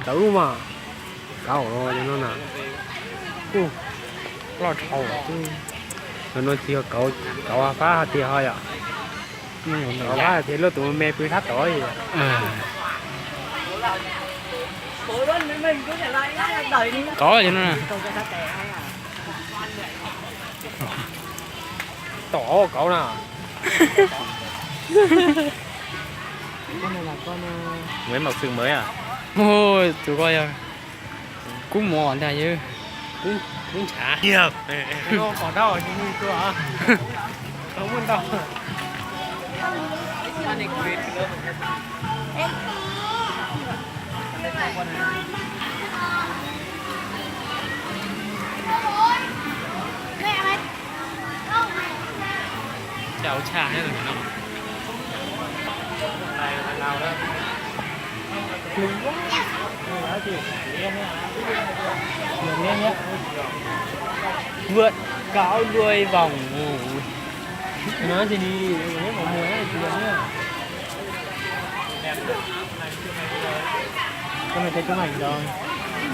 Tawv mas, kauv no na, kuj loj dhau. Cov no tsis yog kauv, kauv fab hais tias ho yom, kauv fab hais tias luaj tus me pw sab tod. Kauv cov no na. Tom kauv na. Mới mọc sừng mới à? Ôi, tụi con giờ cú mùa ntag chứ. Cú, cú nchá. Nhiều. Không có đâu, nhưng mà tôi à. Không muốn đâu. Chào cha thế rồi nó. Vượt cáo đuôi vòng. Nó thì đi, nó có mùa nó thì đi nhá. Con này cho chúng ảnh rồi.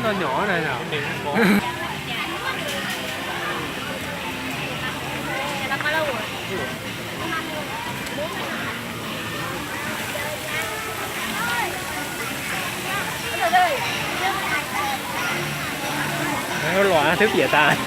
Nó nhỏ này nào. Los twb piam tas.